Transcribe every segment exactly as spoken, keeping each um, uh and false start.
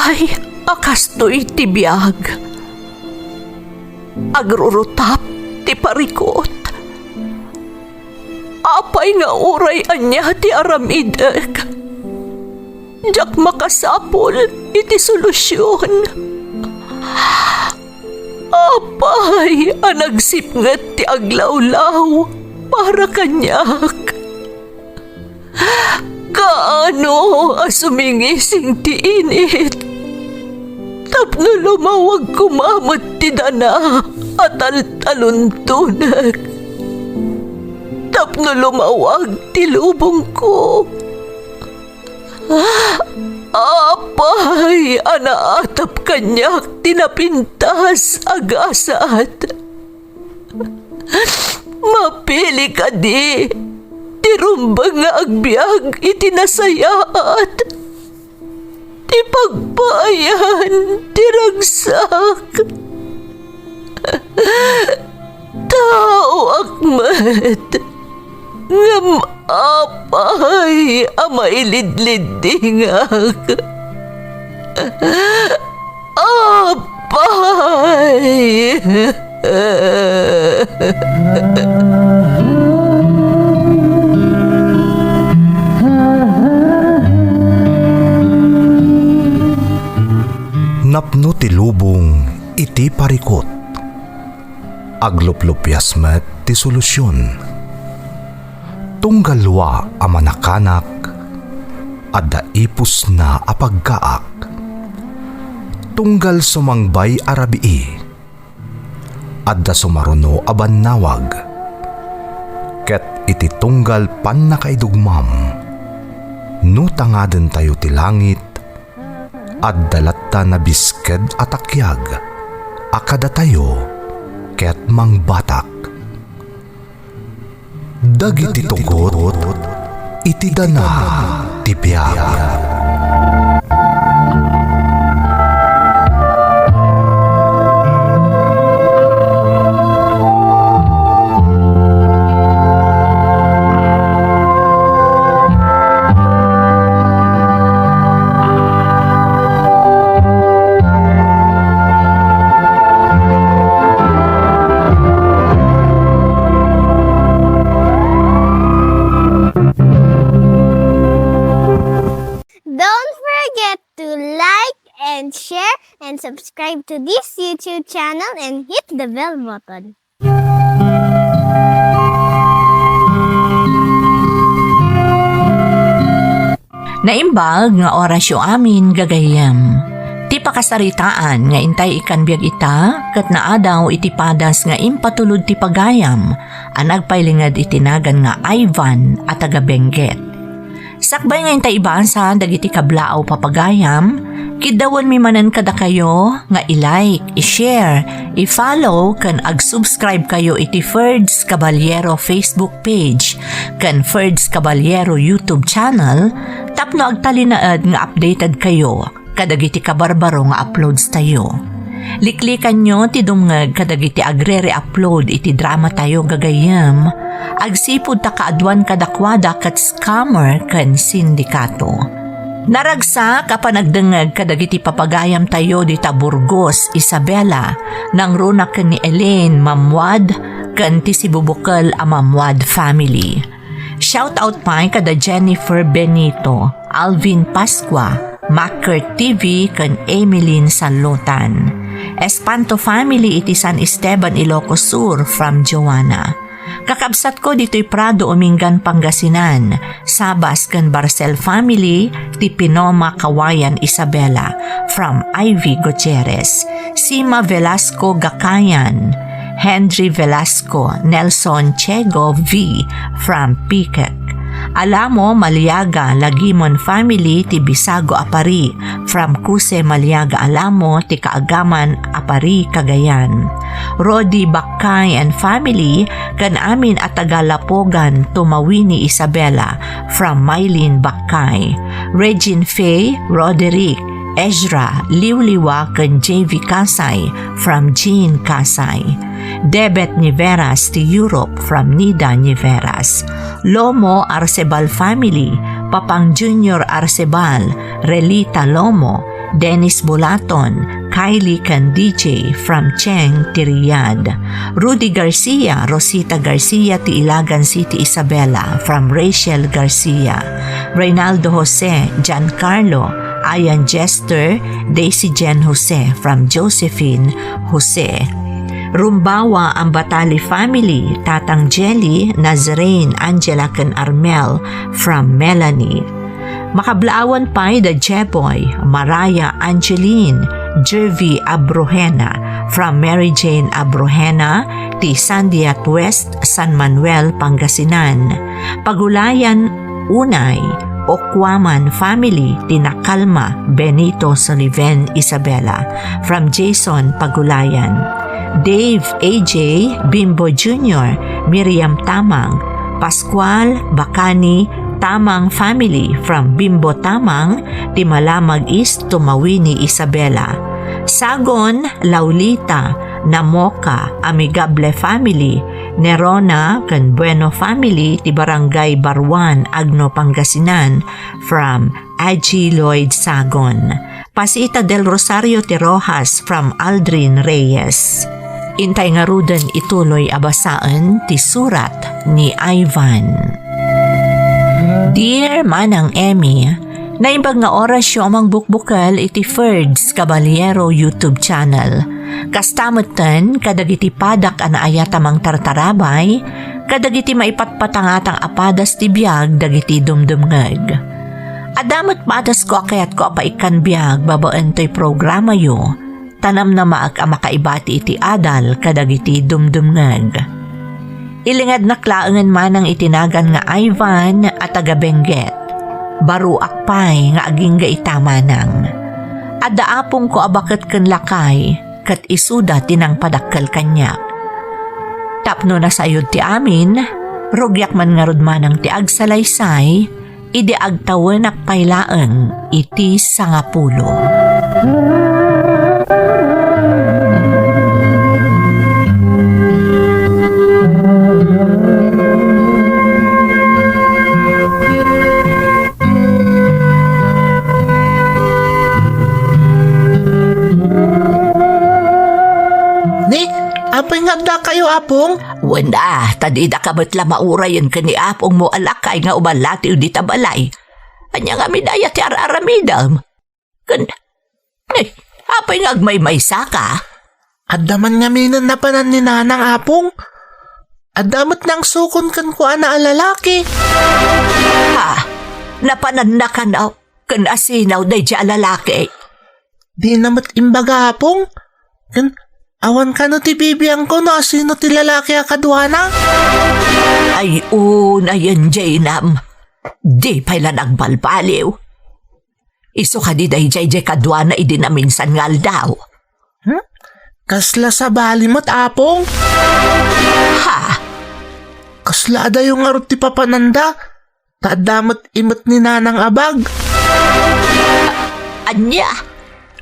Ay, a kastoy ti biag. Agrurutap ti parikut. Apay nga uray ania ti aramidek, diak makasapul iti solusion. Apay a nagsipnget ti aglawlaw para kaniak? Kaano a sumingising ti init tapno lumawag koma met ti dana a taltaluntonek, tapno lumawag ti lubongko? Apay a naatap kaniak ti napintas a gasat? Mapili kadi ti rumbeng nga agbiag iti nasayaat, ti pagpaayan ti ragsak? Taoak met, ngem apay a mailidliddingak? Apay! Napno ti lubong iti parikut. Agluplupias met ti solusion. Tunggal lua a manakanak, adda ipusna a pagkaak. Tunggal sumangbay a rabii, adda sumaruno a bannawag. Ket iti tunggal pannakaidugmam, no tangadentayo ti langit, adda latta nabisked a takiag a kadatayo ket mangbatak. Dagiti tugot iti dana ti biag. Don't forget to like and share and subscribe to this YouTube channel and hit the bell button. Naimbag nga orasyo amin, gagayyem. Ti pakasaritaan nga intay ikkan biag ita, ket naadaw iti padas nga impatulod ti pagayam a nagpailinged iti nagan nga Ivan a taga Benguet. Sakbay nga intay ibasa dagiti kablaaw, papagayam, kiddawenmi manen kadakayo nga i-like, i-share, i-follow ken ag-subscribe kayo iti Ferds Caballero Facebook page ken Ferds Caballero YouTube channel tapno agtalinaed nga updated kayo kadagiti kabarbaro nga uploads tayo. Liklikanyo ti dumngeg kadagiti agre-re-upload iti drama tayo, gagayyem, agsipud ta kaaduan kadakuada ket scammer ken sindikato. Naragsak a panagdengngeg kadagiti papagayam tayo dita Burgos, Isabela, nangruna ken ni Elaine Mamwad ken ti sibubukel a Mamwad family. Shout out pay kada Jennifer Benito, Alvin Pascua, Macker T V, ken Emeline Sanlotan. Espanto family iti San Esteban, Ilocos Sur, from Joanna. Kakabsatko ditoy Prado, Umingan, Pangasinan, Sabas ken Barcel family ti Pinoma, Cauayan, Isabela, from Ivy Gutierrez. Sima Velasco Gakayan, Henry Velasco, Nelson Chego V from Pikek. Alamo Maliaga Lagimon family ti Bisago a Pari from Cuse Maliaga Alamo ti Kaagaman a Pari, Cagayan. Rodi Bakkay and family ken amin a taga Lapogan, Tumawini, Isabela from Mylene Bakkay. Regine Faye, Roderick, Ezra Liwliwa ken J V Kasay from Jean Kasay. Debet Niveras ti Europe from Nida Niveras. Lomo Arcebal family, Papang Junior Arcebal, Relita Lomo, Dennis Bulaton, Kylie ken D J from Cheng ti Riyadh. Rudy Garcia, Rosita Garcia ti Ilagan City, Isabela from Rachel Garcia. Reynaldo Jose, Giancarlo, Ian Jester, Daisy Jane Jose from Josephine Jose. Rumbawa, Ambatali family, Tatang Jelly, Nazarene, Angela ken Armel from Melanie. Makablaawan pay da Jeboy, Mariah, Angeline, Jervy Abrojena from Mary Jane Abrojena ti Sandiat West, San Manuel, Pangasinan. Pagulayan, Unay, Ocuaman family ti Nakalma, Benito, Sullivan, Isabela from Jason Pagulayan. Dave, A J, Bimbo Junior, Miriam Tamang, Pascual, Bacani, Tamang family from Bimbo Tamang ti Malamag East, Tumawini, Isabela. Sagon, Laulita, Namoka, Amigable family, Nerona ken Bueno family ti Barangay Baruan, Agno, Pangasinan from Aji Lloyd Sagon. Pasita del Rosario ti Rojas from Aldrin Reyes. Intay ngaruden ituloy a basaen ti surat ni Ivan. Dear Manang Emmy, naimbag nga orasyo a mangbukbukel iti Ferds Caballero YouTube channel. Kasta metten kadagiti padak a naayat a mangtartarabay, kadagiti maipatpatangatang a padas ti biag dagiti dumdumngeg. Adda met padasko a kayatko a paikkan biag babaen toy programayo, ta namnamaek a makaibati iti adal kadagiti dumdumngeg. Ilingednak laengen manang iti nagan nga Ivan a taga Benguet. Baruak pay nga agingga ita manang. Adda apongko a baket ken lakay, ket isuda ti nangpadakkel kaniak. Tapno nasayod ti amin, rugiak man ngarud manang ti agsalaysay, idi agtawenak pay laeng iti sangapulo. Ni, apay nga addakayo, Apong? Wen a, ta didaka met la maurayen ken ni apongmo a lakay nga umalatiw dita balay. Ania ngamin aya ti ar-aramidem? Ken, eh, apay nga agmaymaysaka? Adda man ngaminen napanan ni Nanang, Apong. Adda met nangsukon kenkuana a lalaki. Ha? Napananna kano ken asino daydiay a lalaki? Dina met imbaga, Apong. Ken awan kano ti bibiangko no asino ti lalaki a kaduana? Ay, unayen, Jainam. Di pay la nagbalbaliw. Isu kadi daydiay diay kaduana idi naminsan nga aldaw? Hmm? Kasla sabali met, Apong? Ha? Kasla adayo ngarud ti papananda? Ta adda met imet ni Nanang a bag. Ania?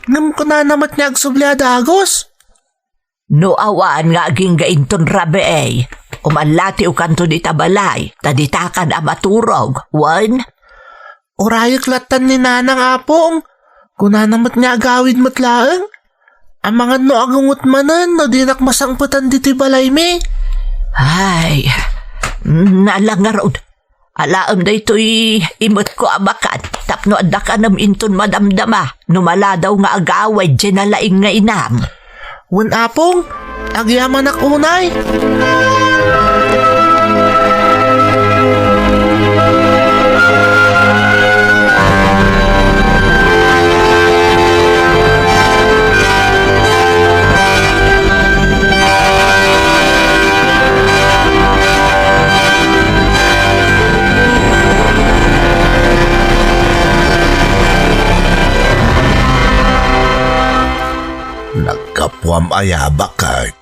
Ngem kunana met nga agsubli a dagus. No awan nga agingga inton rabii, umallatiwkanto dita balay, ta ditakan a maturog, wen? Urayek lattan ni Nanang, Apong. Kunana met nga agawid met laeng. Amangan no agungot manen no dinak masangpetan ditoy balaymi. Ay, nala ngarud. Alaem daytoy imetko a bakat tapno adda kanem inton madamdama no maladaw nga agawid diay nalaing nga inam. Wen, Apong, agyamanak unay. Naggapuam aya a baket?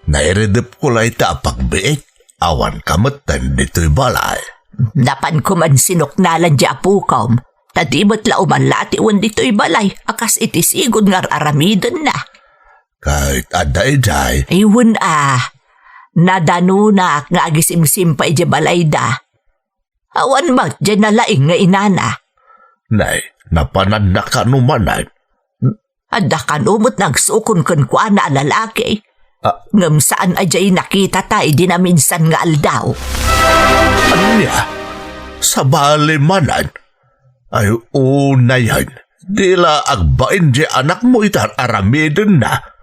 Nairidepko la ita a pagbiit, awan ka metten ditoy balay. Napanko man sinuknalan di apukom, ta di met la umallatiwen ditoy balay a kas iti sigud nga ar-aramidenna. Ket adda idiay? Ay, wen a, nadanunak nga agisimsim pay idiay balayda. Awan met diay nalaing nga inana. Nay, napananna kano manen? Adda kano met nagsukon kenkuana a lalaki. Ah. Ngem saan a diay nakitata idi naminsan nga aldaw. Ania? Sabali manen? Ay, unayen, di la agbain diay anakmo iti ar-aramidenna.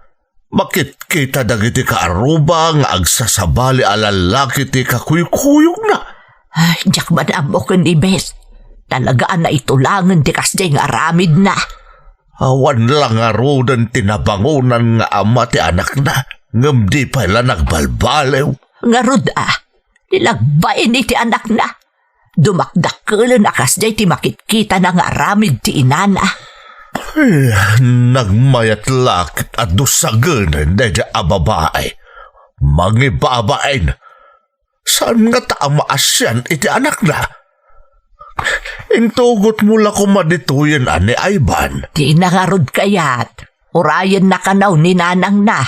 Makitkita dagiti kaaruba nga agsasabali a lallaki ti kakuykuyogna. Ay, diak man ammo ken ni Beth. Talaga a naitulangen ti kasdiay nga aramidna. Awan la ngaruden ti nabangonan nga ama ti anakna, ngem di pay la nagbalbaliw. Ngarud a, di la agbain iti anakna. Dumakdakkelen a kasdiay ti makitkitana nga aramid ti inana. Ay, nagmayat la ket adu sagenen daydiay a babai. Mangibabain. Saan ngata a maasian iti anakna? Intugotmo la koma ditoyen a ni Ivan. Dina ngarud kayat. Urayenna kano ni nanangna.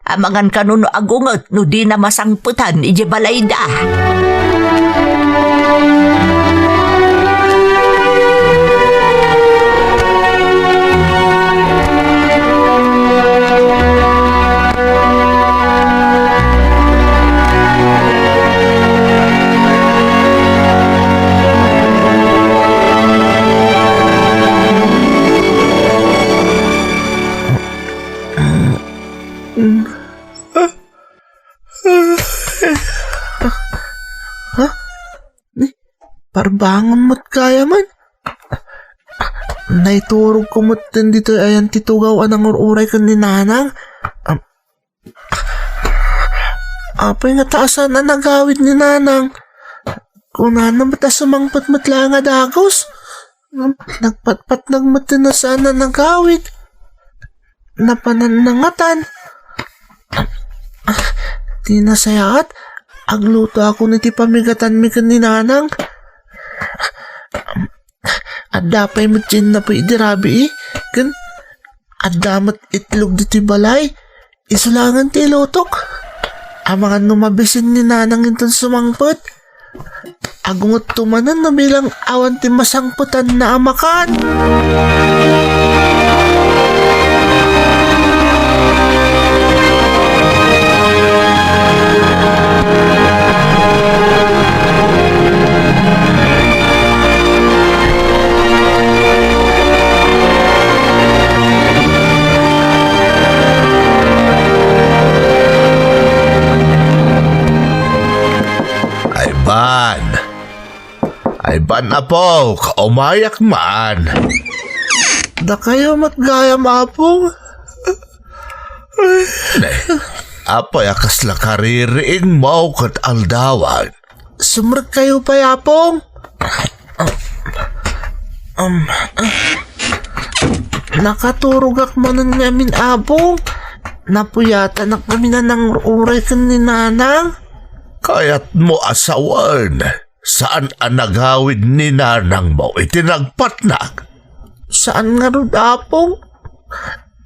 Amangan kano no agunget no dina masangpetan idiay balayda. Ha? Ni, parbangon met gayam. Naiturogko metten ditoy ayan ti tugaw a nangur-uray ken ni Nanang. Am, apay ngata a saan a nagawid ni Nanang? Kunana met a sumangpet met laeng a dagus. Nagpatpatnag metten a saan a nagawid. Napanan na ngatan. Ti nasayaat, aglutoakon iti pamigatanmi ken ni Nanang. Adda pay met diay innapuy idi rabii, ken adda met itlog ditoy balay. Isu laengen ti ilutok. Amangan no mabisin ni Nanang inton sumangpet. Agungetto manen no bilang awan ti masangpetanna a makan. Ay, ban. Ay, ban, apok, umayak man. Dakayo met gayam, Apong. Ne, apay a kasla kaririingmo ket aldawan? Sumrekkayo pay, Apong. Um, nakaturogak manen ngamin, Apong. Napuyatanak ngamin a nangur-uray ken ni Nanang. Kayatmo a sawen, saan a nagawid ni nanangmo iti nagpatnag? Saan ngarud, Apong.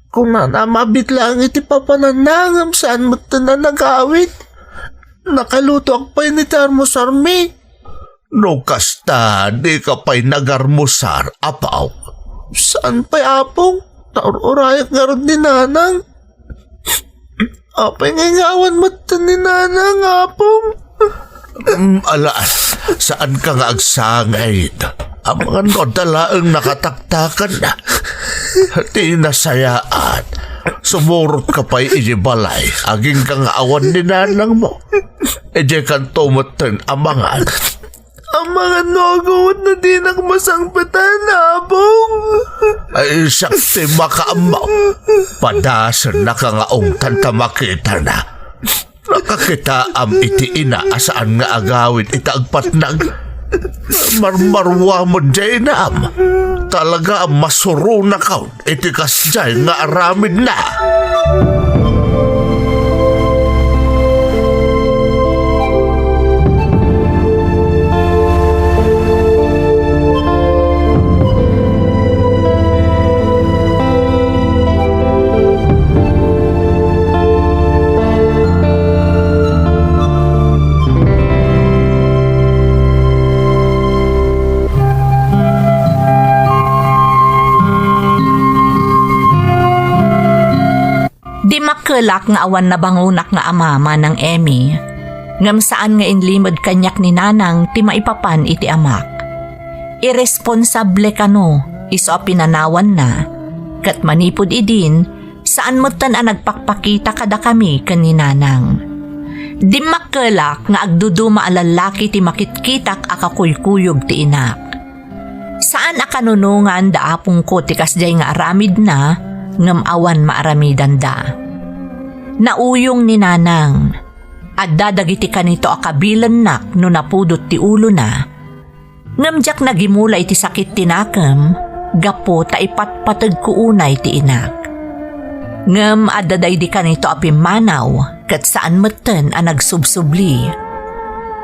Kunana a mabit laeng iti papananna ngem saan metten a nagawid. Nakalutoak pay iti armusarmi. No kasta, dika pay nagarmusar, Apok? Saan pay, Apong. Naur-urayak ngarud ni Nanang. Apay nga ingawan metten ni Nanang, Apong? Mm, ala, saanka nga agsangit. Amangan no adda laeng nakataktakan. Ti nasayaat, sumurotka pay idiay balay. Agingga nga awan ni nanangmo. Idiay kanto metten a mangan. Amangan no agunget no dinak masangpetan, Apong. Ay, siak ti makaammo. Padasennaka nga ungtan ta makitana. Nakakitaam iti ina a saan nga agawid iti agpatnag. Marmaruamen diay inaam. Talaga a masuronakon iti kasdiay nga aramidna. Makkelak nga awan nabangonak nga ama, Manang Emmy, ngem saan nga inlimed kaniak ni Nanang ti maipapan iti amak. Iresponsable kano isu a pinanawanna, ket manipud idin, saan metten a nagpakpakita kadakami ken ni Nanang. Dimmakkelak nga agduduma a lallaki ti makitkitak a kakuykuyog ti inak. Saan a kanunongan da apongko ti kasdiay nga aramidna, ngem awan maaramidanda. Nauyong ni Nanang. Adda dagiti kanito a kabilennak no napudot ti ulona. Ngem diak nagimula iti sakit ti nakem, gapu ta ipatpategko unay ti inak. Ngem adda daydi kanito a pimmanaw, ket saan metten a nagsubsubli.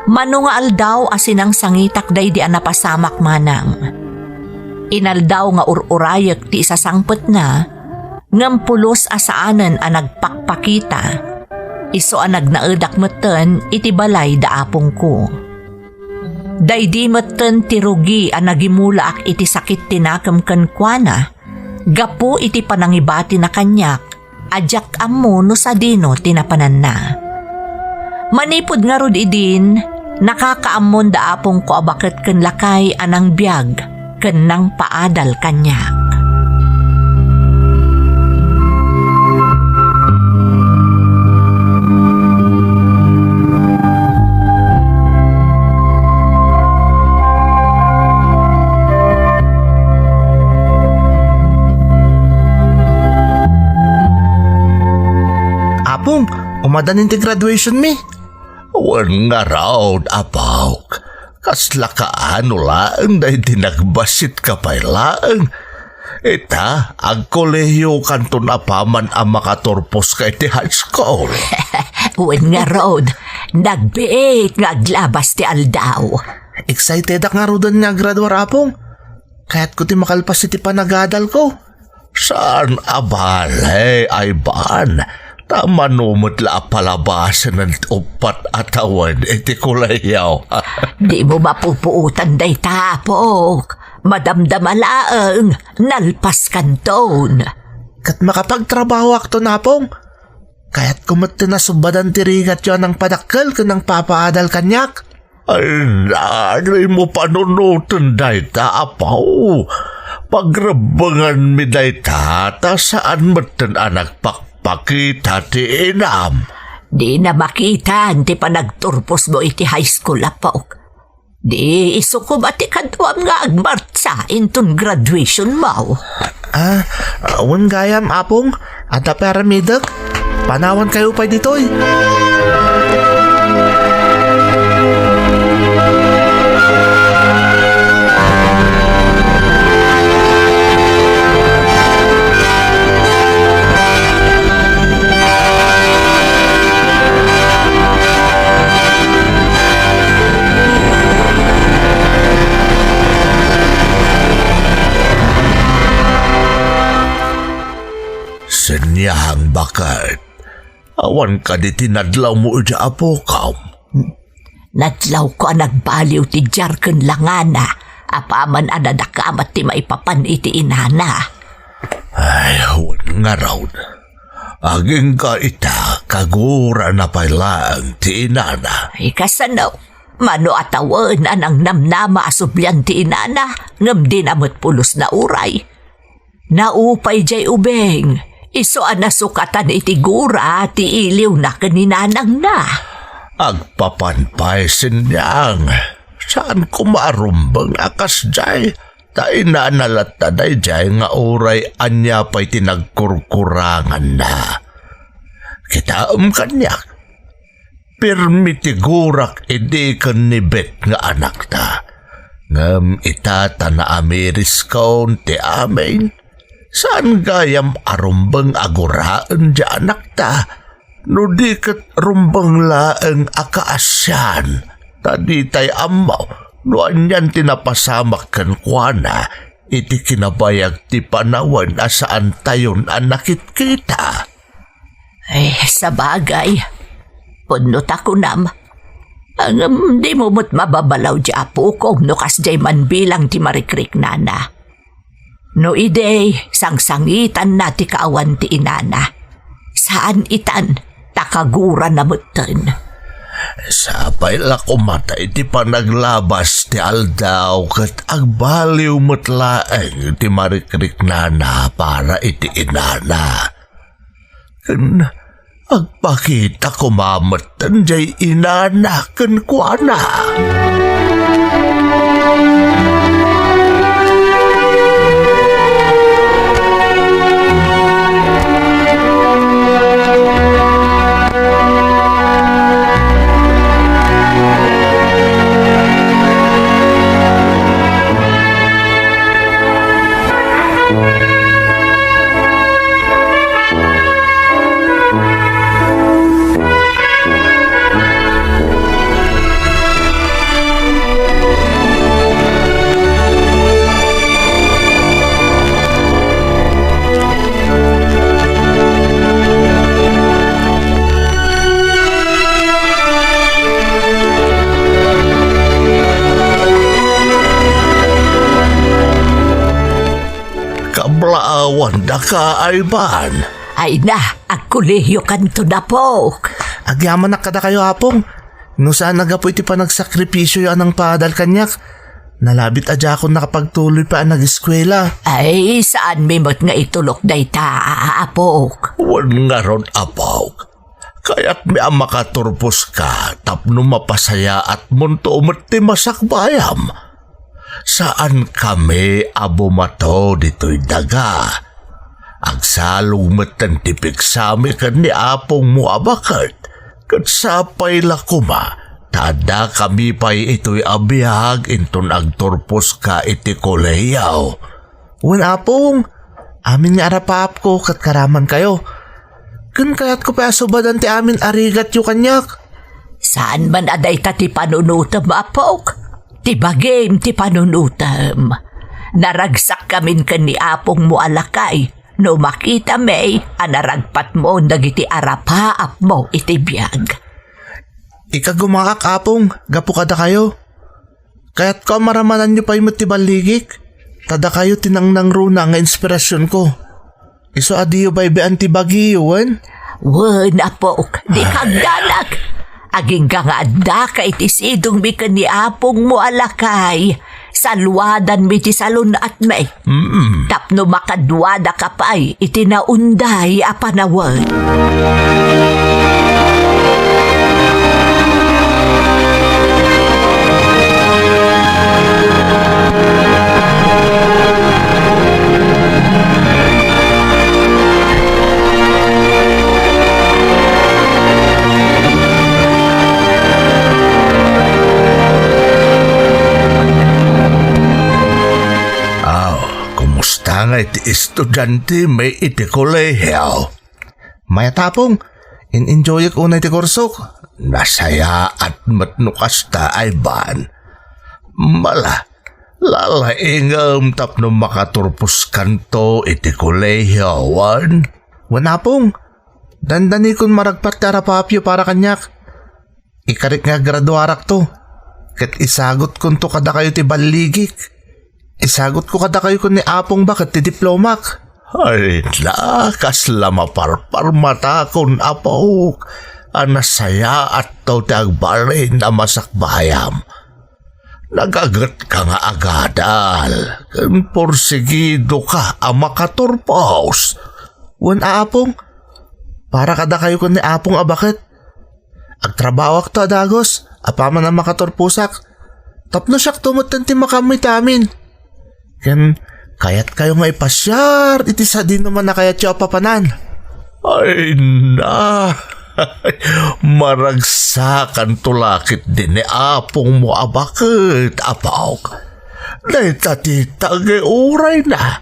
Mano nga aldaw a sinangsangitak daydi a napasamak, Manang. Inaldaw nga ur-urayek ti isasangpetna, ngem pulos a saanen a nagpakpakita. Isu a nagnaedak metten iti balay da apongko. Daydi metten ti rugi a nagimulaak iti sakit ti nakem kenkuana, gapu iti panangibatina kaniak a diak ammo no sadino ti napananna. Manipud ngarud idin, nakakaammon da apongko a baket ken lakay a nangbiag ken nangpaadal kaniak. Apong, umadanin ti graduation mi. Wen ngarud, apok. Kasla kaano laeng daydi nagbasitka pay laeng. Ita, agkolehiyokanton apaman a makaturposka iti high school. Wen ngarud, nagbiit nga aglabas ti aldaw. Excitedak ngaruden nga agraduar, apong. Kayatko ti makalpas iti panagadalko. Saan a bale, Ivan, ta mano met la a palabasen ti uppat a tawen iti kolehiyo. Dimo mapupuotan dayta, apok. Madamdama laeng, nalpaskanton. Ket makapagtrabahoakton, apong. Kayatko met ti nasubbadan ti rigatyo a nangpadakkel ken nangpapaadal kaniak. Ay, dimo panunoten dayta, apo. Pagrebbenganmi dayta, ta saan metten a nagpakpakita ti inam. Dina makitan ti panagturposmo iti high school, apok. Di isu koma ti kaduam nga agmartsa inton graduation mo. Ah, wen gayam, apong, adda pay aramidek. Panawankayo pay ditoy. Seniang, baket. Awan kadi ti nadlawmo idiay apokam? Nadlawko a nagbaliw ti diar ken langana, apaman a nadakamat ti maipapan iti inana. Ay, wen ngarud. Agingga ita, kagurana pay laeng ti inana. Ay, kasano? Mano a tawen a nangnamnama a sublian ti inana, ngem dina met pulos nauray. Naupay diay ubing, isu a nasukatan iti gura ti iliwna ken ni nanangna. Agpapan pay, Seniang. Saan koma a rumbeng a kasdiay. Ta inana latta daydiay nga uray ania pay ti nagkurkuranganna. Kitaem kaniak. Pirmi ti gurak idi ken ni Bet nga anakta. Ngem ita ta naamiriskon ti amin, saan gayam a rumbeng a guraen ti anakta, no di ket rumbeng laeng a kaasian, ta ditay ammo no anian ti napasamak kenkuana iti kinabayag ti panawen a saantayon a nakitkita. Ay, sabagay. Pudno ta kunam. Ngem dimo met mababalaw ti apokon no kasdiay man bilang ti marikriknana. No idi, sangsangitanna ti kaawan ti inana. Saan itan, ta kagurana metten. Sapay la koma ta iti panaglabas ti aldaw ket agbaliw met laeng ti marikriknana para iti inana. Ken agpakita koma metten jay inana kenkuana. Kablaawan daka, Ivan. Ay na, agkolehiyokanto, apok. Agyamanak kadakayo, Apong. No saan a gapu iti panagsakripisioyo a nangpadal kaniak, nalabit a diakon nakapagtuloy pay a nageskuela. Ay, saanmi met nga itulok dayta, apok. Wen ngarud, apok. Kayatmi a makaturposka tapno mapasayaatmonto met ti masakbayam. Saankami a bumato ditoy daga. Agsalog metten ti pigsami ken ni apongmo a baket, ket sapay la koma ta addakami pay itoy a biag inton agturposka iti kolehiyo. Wen, Apong, amin nga arapaapko ket karamankayo. Ken kayatko pay a subadan ti amin a rigatyo kaniak. Saan man a dayta ti panunotem, apok. Ti bagim ti panunotem. Naragsakkamin ken ni apongmo a lakay no makitami a naragpatmo dagiti arapaapmo iti biag. Ikagumaak, Apong, gapu kadakayo. Kayatko a maramananyo pay met ti balligik, ta dakayo ti nangnangruna nga inspirasionko. Isu a diyo baybay-an ti bagiyo, wen? Wen, apok, di kagdanak. Agingga nga addaka iti sidongmi ken ni apongmo a lakay, saluadanmi ti salun-atmi. Mm. Tapno makaduadaka pay iti naunday a panawen. Aw, kumusta ngay ti estudiantemi iti kolehiyo? Mayat, Apong, in-enjoyek unay ti kursok. Nasayaat met no kasta, Ivan. Mala, lalaingem tapno makaturposkanto iti kolehiyo, wen? Wen, Apong, dandanikon maragpat ti arapaapyo para kaniak. Ikarik nga agraduarakto, ket isagutkonto kadakayo ti balligik. Isagutko kadakayo ken ni Apong baket ti diplomak. Ay na, kasla maparparmatakon, apok, a nasayaatto ti agbalin a masakbayam. Nagagetka nga agadal, ken porsigidoka a makaturpos. Wen, Apong, para kadakayo ken ni Apong a baket. Agtrabahoakto a dagus, apaman a makaturposak. Tapno siakto metten ti makaammo iti amin. Ken kayatkayo nga ipasiar iti sadinoman a kayatyo a papanan. Ay na! Maragsakanto la ketdi ni apongmo a baket, apok. Dayta ti tagiurayna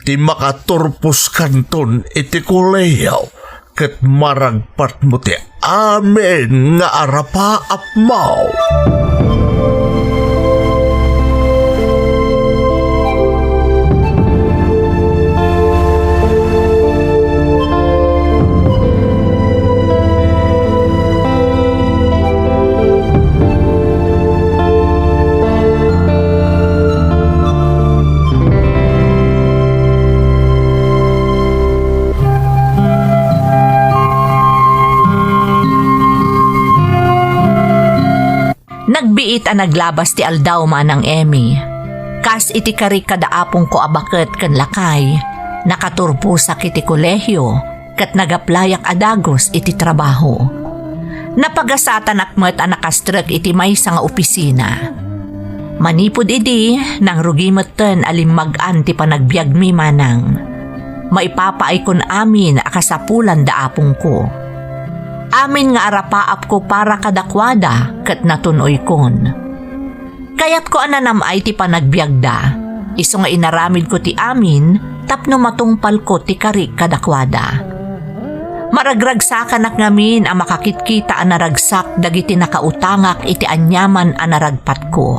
ti makaturposkanton iti kolehiyo ket maragpatmo ti amin nga arapaapmo. Biit a naglabas ti aldaw, Manang Emmy. Kas iti karik kada apongko a baket ken lakay, nakaturposak iti kolehio ket nagaplayak a dagus iti trabaho. Napagasatanak met a nakastrek iti maysa nga opisina. Manipud idi, nangrugi metten a limmag-an ti panagbiagmi, Manang. Maipapaaykon amin a kasapulan da apongko. Amin nga arapaapko para kadakuada ket natunoykon. Kayatko a nanam-ay ti panagbiagda, isu nga inaramidko ti amin tapno matungpalko ti karik kadakuada. Maragragsakanak ngamin a makakitkita a naragsak dagiti nakautangak iti aniaman a naragpatko.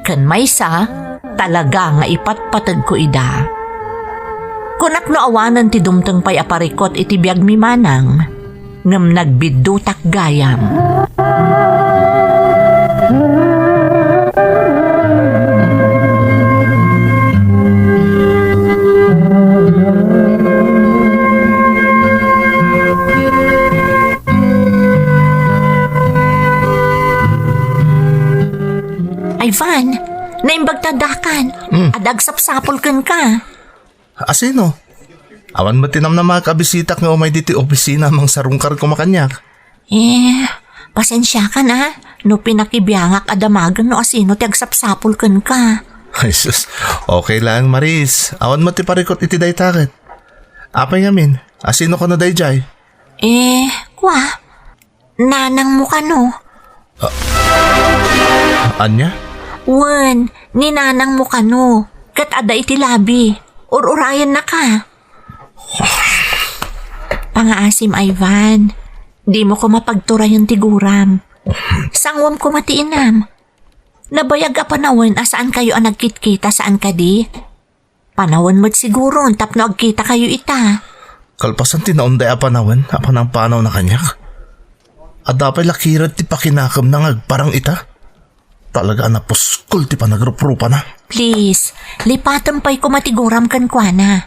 Ken maysa, talaga nga ipatpategko ida. Kunak no awanen ti dumteng pay a parikut iti biagmi, Manang, ngem nagbiddutak gayam. Ivan, naimbag ta addakan. Mm. Adda agsapsapul kenka. Asino? Awan met ti namnamaak a bisitak nga umay ditoy opisina, mangsarungkar koma kaniak. Eh, pasensiakan a, no pinakibiangak a damagen no asino ti agsapsapul kenka. Ay sus, okay lang, Maris. Awan met ti parikut iti dayta ket. Apay ngamin, asino kano daydiay? Eh, kua, nanangmo kano? Ah, ania? Wen, ni nanangmo kano, ket adda iti labi. Ur-urayennaka. Pangaasim, Ivan. Dimo koma pagturayen ti guram. Sanguem koma ti inam. Nabayag a panawen a saan kayo a nagkitkita, saan kadi? Panawen met siguron tapno agkita kayo ita. Kalpasan ti naunday a panawen a panangpanawna kaniak, adda pay la kired ti pakinakemna nga agparang ita. Talaga a napuskol ti panagruprupana. Please, lipatem pay koma ti guram kenkuana.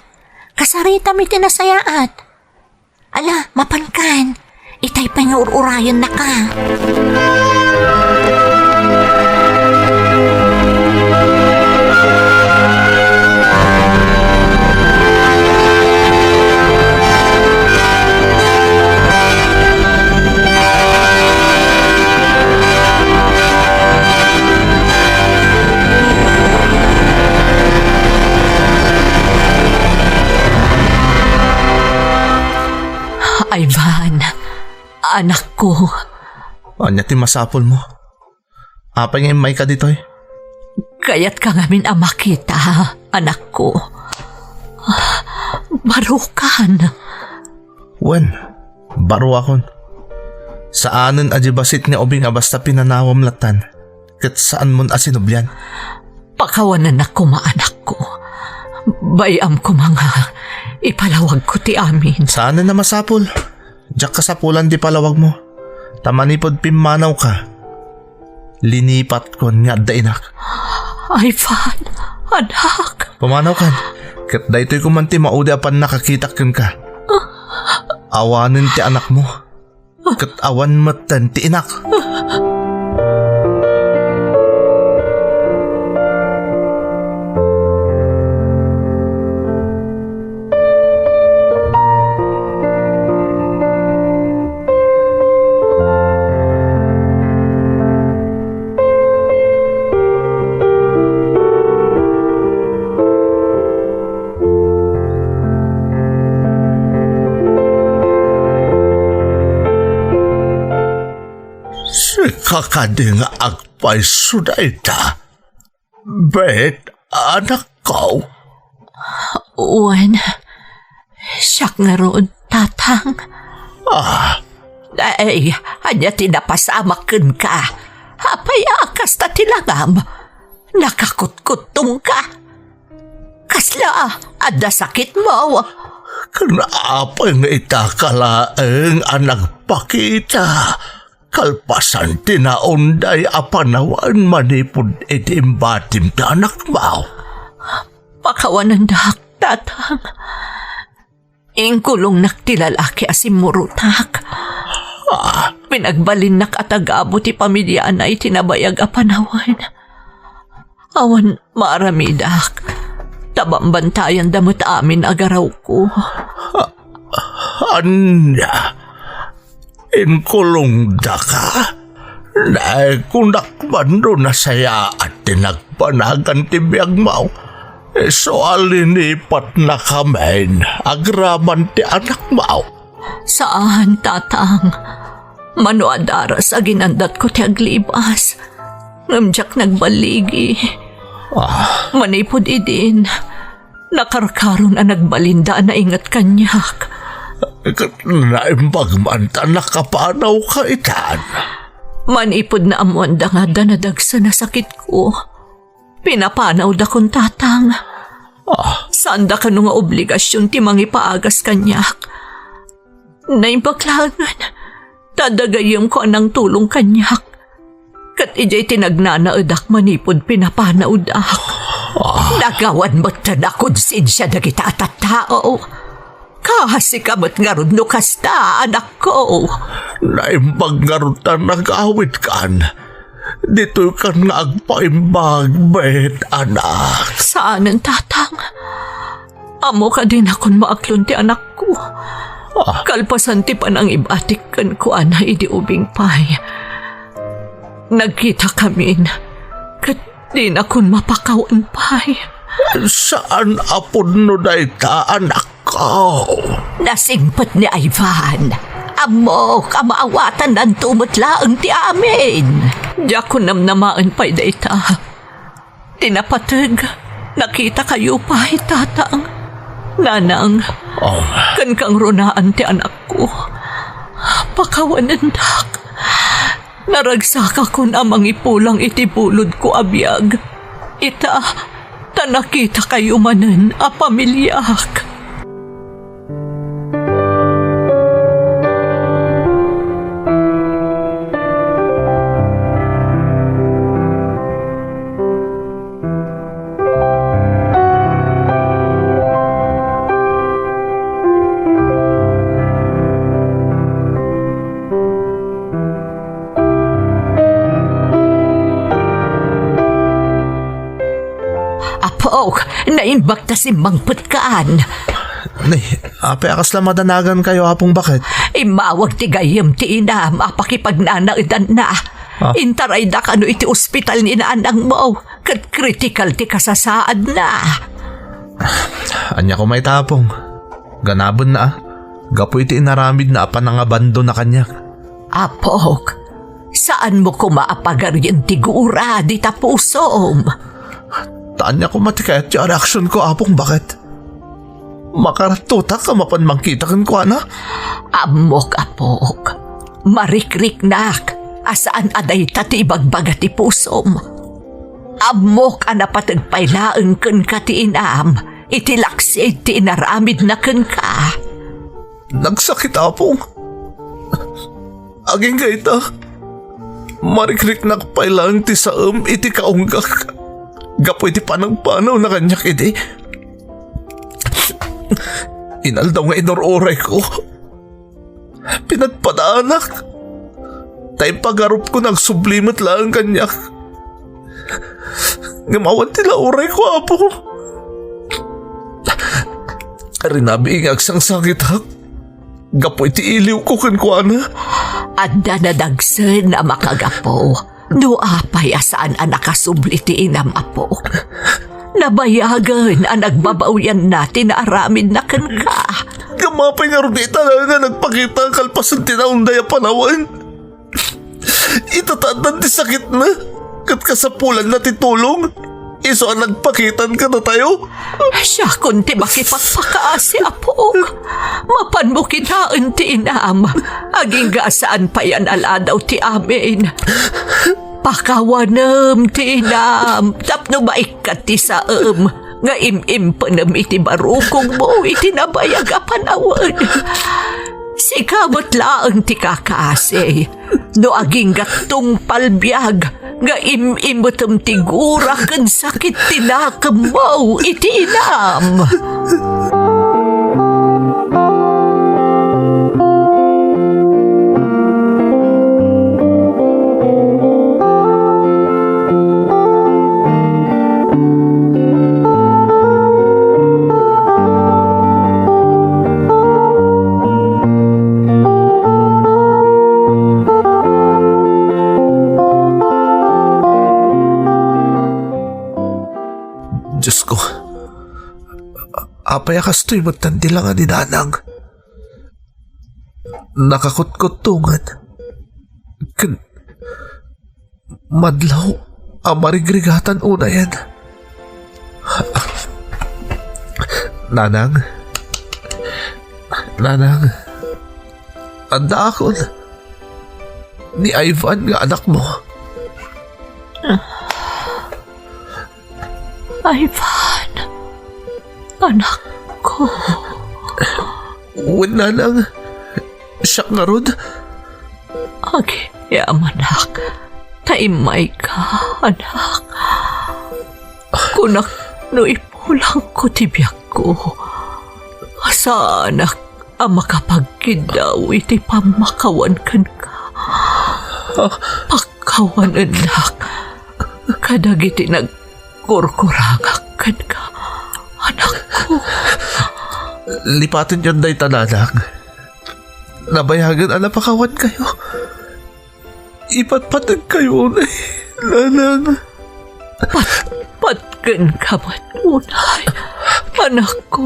Kasaritam iti nasayaat. Ala, mapankan. Itay pay nga ur-urayennaka. Ivan, anakko. Ania ti masapulmo? Apay nga immayka ditoy? Kayatka ngamin a makita, anakko. Barukan. Wen, baruakon. Saanen a di bassit nga ubing a basta pinanawam lattan, ket saanmon a sinublian. Pakawanennak koma, anakko. Bay-am koma nga ipalawagko ti amin. Saanen a masapul. Diak kasapulan ti palawagmo. Ta manipud pimmanawka, linipatkon nga adda inak. Ivan, anak. Pumanawkan. Ket daytoy koman ti maudi a pannakakitak kenka. Awanen ti anakmo. Ket awan metten ti inak. Sika kadi nga agpayso dayta? Bet, anakko? Wen, siak ngarud, Tatang. Ah. Ay, ania ti napasamak kenka? Apay a kasta ti langam? Nakakutkuttongka? Kasla adda sakitmo? Ken apay nga itaka laeng a nagpakita kalpasan ti naunday a panawen manipud iti imbatim ti anakmo? Pakawanendak, Tatang. Inkulongnak ti lalaki a simmurotak. Ah, Pinagbalinnak a tagabu ti pamiliana iti nabayag a panawen. Awan maaramidak, ta bambantayan da met amin a garawko. Ania? Inkulongdaka? Nay, kunak man no nasayaat ti nagpanagan ti biagmo. Isu a linipatnakamin agraman ti anakmo. Saan, Tatang. Mano a daras a ginandatko ti aglibas, ngem diak nagballigi. Ah. Manipud idin, nakarkaron a nagbalinda a nainget kaniak. Ket naimbag man ta nakapanawka itan. Manipud naammoanda nga adda nadagsen a sakitko, pinapanawdakon, Tatang. Ah. Saanda kano nga obligasion ti mangipaagas kaniak. Naimbag laengen, ta adda gayyemko a nangtulong kaniak. Ket idiay ti nagnanaedak manipud pinapanawdak. Ah. Nagawan met ta nakonsensia dagita a tattao. Kasika met ngarud no kasta, anakko. Naimbag ngarud ta nagawidkan. Ditoykan nga agpaimbag met, anak. Saanen, Tatang. Ammok a dinakon maaklon ti anakko. Ah. Kalpasan ti panangibatik kenkuana idi ubing pay, nagkitakamin ket dinakon mapakawan pay. Saan a pudno dayta, anakko. Nasingpet ni Ivan. Ammok a maawatannanto met laeng ti amin. Diakon namnamaen pay dayta. Ti napateg, nakitakayo pay, Tatang, Nanang. Oh. Ken kangrunaan ti anakko. Pakawanendak. Naragsakakon a mangipulang iti bulodko a biag. Ita, ta nakitakayo manen a pamiliak. Apok, naimbag ta simmangpetkan. Nay, apay a kasla madanagankayo, Apong Baket? Immawag ti gayyem ti inam a pakipagnanaedanna. Ah. Intarayda kano iti ospital ni nanangmo, ket kritikal ti kasasaadna. Ania koma ita, Apong? Ganabenna, a, gapu iti inaramidna a panangabandona kaniak. Apok, saanmo koma a pagarien ti gura dita pusom. Ta ania koma ti kayatyo a reaksionko, Apong Baket? Makarattotak a mapan mangkita kenkuana? Ammok, Apok. Marikriknak a saan a dayta ti ibagbaga ti pusom. Ammok a napateg pay laeng kenka ti inam iti laksid ti inaramidna kenka. Nagsakit, Apong. Agingga ita, marikriknak pay laeng ti saem iti kaunggak gapu iti panagpanawna kaniak idi. Inaldaw nga inur-urayko. Pinagpadaanak. Ta impagarupko nga agsubli met laeng kaniak. Ngem awan ti naurayko, Apo. Rinabii nga agsangsangitak gapu iti iliwko kenkuana. Adda nadagsen a makagapu no apay a saan a nakasubli ti inam, Apo. Nabayagen a nagbabawianna ti naaramidna kenka. Ngem apay ngarud ita nga nagpakita kalpasen ti naunday a panawen? Ita ta addan ti sakitna, ket kasapulanna ti tulong. Isu a nagpakitan kadatayo. Siakon ti makipagpakaasi, Apok. Mapanmo kitaen ti inam. Agingga a saan pay a naladaw ti amin. Pakawanem ti inam tapno maikkat ti saem nga im-impenem iti barukongmo iti nabayag a panawen. Sika met laeng ti kakaasi. No agingga tungpal biag nga im-imetem ti gura ken sakit ti nakemmo iti inam. Diosko, apay a kastoy metten ti langa ni Nanang? Nakakutkuttongen ken madlaw a marigrigatan unayen. Nanang, Nanang, addaakon ni Ivan nga anakmo. Ivan, anakko. Wen, Nanang, siak ngarud. Agyaman-ak, ta immayka, anak. Kunak no ipulangko ti biagko. Saanak a makapagkiddaw iti pammakawan kenka. Pakkawanennak kadagiti nagkurkurangak kenka, anakko. Lipatenyon dayta, Nanang. Nabayagen a napakawankayo. Ipatpategkayo unay, Nanang. Patpatgenka met unay, anakko.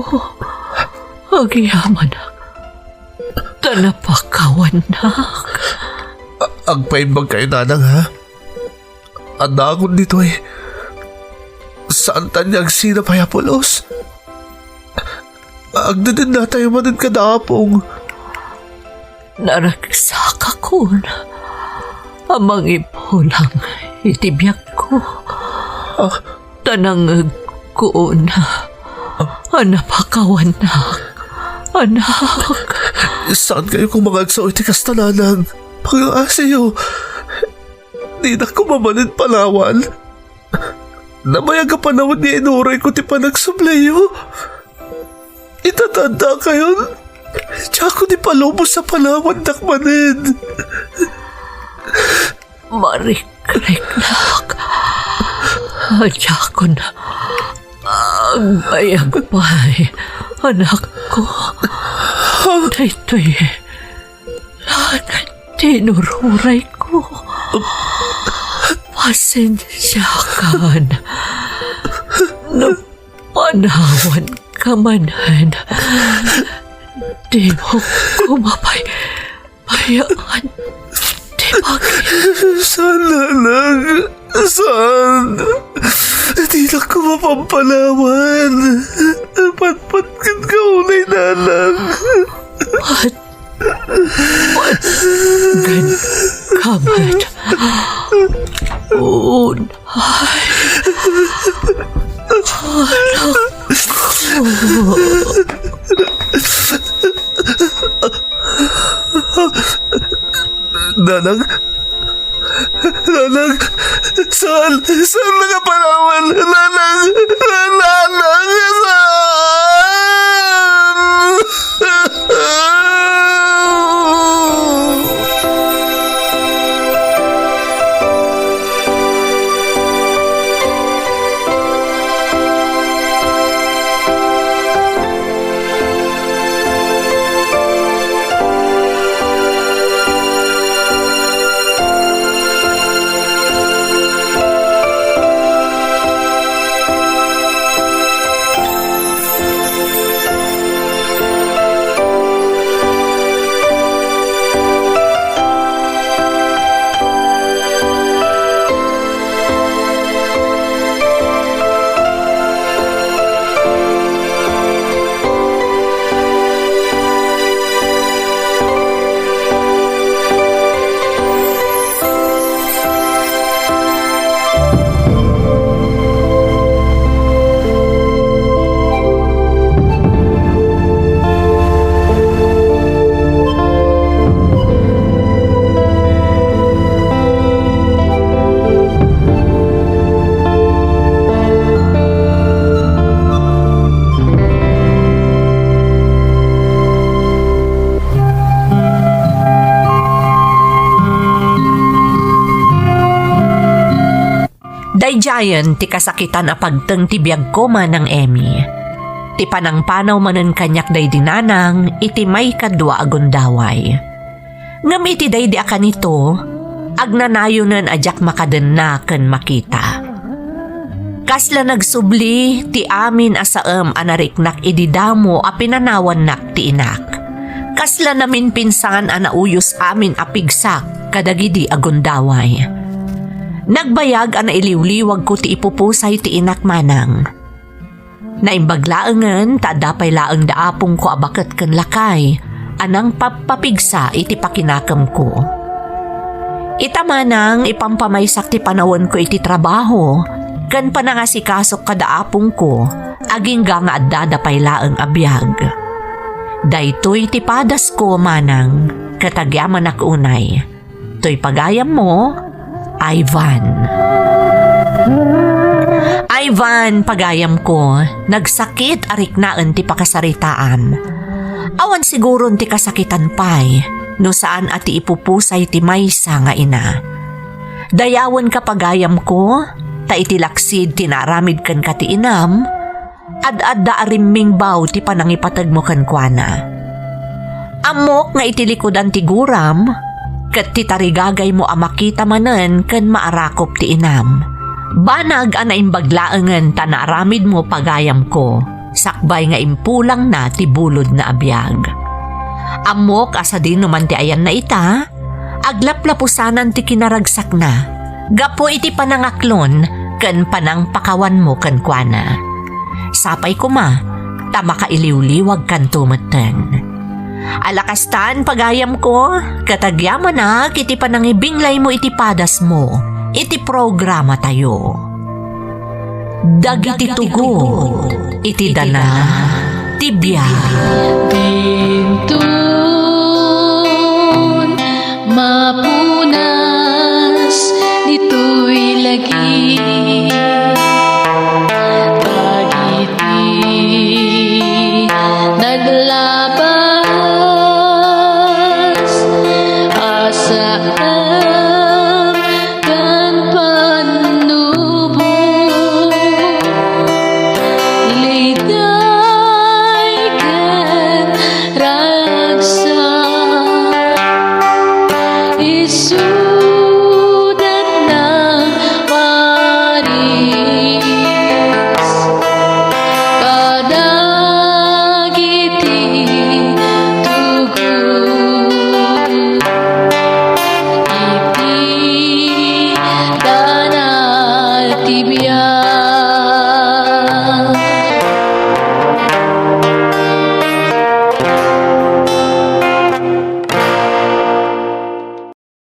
Agyamanak, ta napakawannak. A-, agpaimbagkayo, Nanang, ha? Addaakon ditoy. Saantan nga agsina pay a pulos. Agdedennatayo manen kada Apong. Naragsakakon a mangipulang iti biagko. Ah. Ta nangngegkon a napakawannak, anak. Saankayo koma nga agsao iti kasta, Nanang. Pangaasiyo. Dinak koma manen palawan. Nabayag a panawen nga inurayko ti panagsubliyo. Ita ta addakayon, diakon ipalubos a palawandak manen. Marikriknak. Diakon agbayag pay, anakko. Daytoy laeng ti inururayko. Pasensiakan no panawanka manen. Dimo koma pay bayaan ti pagil. Saan, Nanang? Saan? Dinak koma pampalawan. Patpatgenka unay, Nanang. Pat-, patgenka met. Unay. Anak. Nanang? Nanang? Saan? Saan nga panawan? Nanang? Nanang? Saan? Daydiayen ti kasakitan a pagteng ti biagko, Manang Emmy. Ti panangpanaw manen kaniak daydi nanang iti maikadua a gundaway. Ngem iti daydi a kanito, agnanayonen a diak makadenna ken makita. Kasla nagsubli ti amin a saem a nariknak idi damo a pinanawannak ti inak. Kasla naminpinsan a nauyos amin a pigsak kadagidi a gundaway. Nagbayag a nailiwliwagko ti ipupusay ti inak manang. Naimbag laengen ta adda pay laeng da apongko a baket ken lakay a nangpappapigsa iti pakinakemko. Ita manang ipampamaysak ti panawenko iti trabaho ken panangasikasok kada apongko agingga nga addada pay laeng a biag. Daytoy ti padasko manang ket agyamanak unay. Toy pagayammo, Ivan. Ivan, pagayamko, nagsakit a riknaen ti pakasaritaam. Awan siguron ti kasakitan pay, no saan a ti ipupusay ti maysa nga ina. Dayawenka pagayamko, ta iti laksid ti naaramid kenka ti inam, ad-adda a rimmingbaw ti panangipategmo kenkuana. Ammok nga iti likudan ti guram, ket ti tarigagaymo a makita manen ken maarakop ti inam. Banag a naimbag laengen ta naaramidmo pagayamko, sakbay nga impulangna ti bulodna a biag. Ammok a sadino man ti ayanna ita, aglaplapusanan ti kinaragsakna gapu iti panangaklon ken panangpakawanmo kenkuana. Sapay koma ta makailiwliwagkanto metten. Alakastan, pagayamko, ket agyamanak iti panangibinglaymo iti padasmo iti programatayo. Dagiti tugot iti dana ti biag. Dintun, mapu-